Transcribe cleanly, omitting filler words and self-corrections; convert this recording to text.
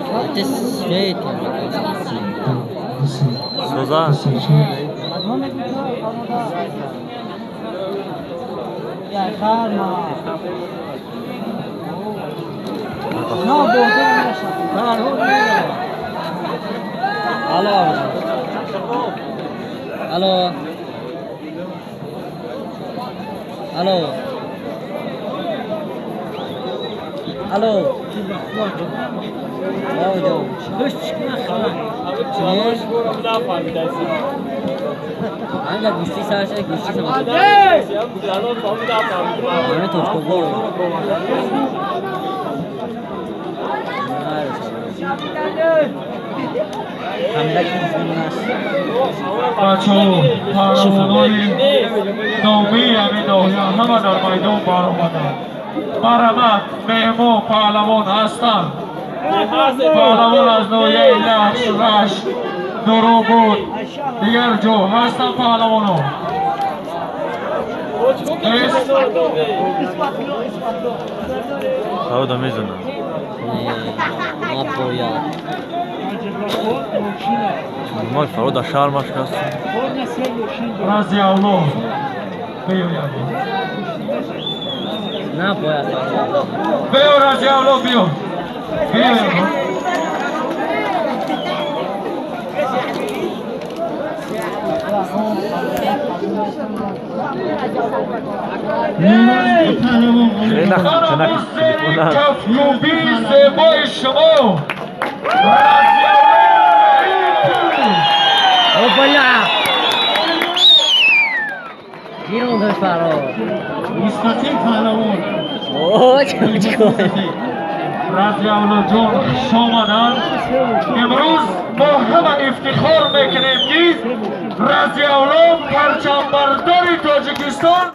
Это Соза. Алло. Алло. Алло. Алло. Бачаҳо, паҳлавонони номии ҳамин ноҳия ҳама дар майдон баромаданд. Марҳамат, меҳмон паҳлавон ҳастанд. Паҳлавон аз ноҳияи Лахш, Рашт, Нуробод, дигар ҷо ҳастанд паҳлавонон. Нест? Савода мезанам. Ма Фарода шармаш ҳаст. Разиаллоҳ биёяд. На бояд. Биё, Разиаллоҳ, биё. Биё. کفکوبی زیبای شما Опаля! Гирон дошт Фарод. Мустақим паҳлавон. О, чӣ кор? Разиаллоҳ ҷон, хуш омаданд. Имрӯз мо ҳама ифтихор мекунем, ки Разиаллоҳ парчамбардори Тоҷикистон.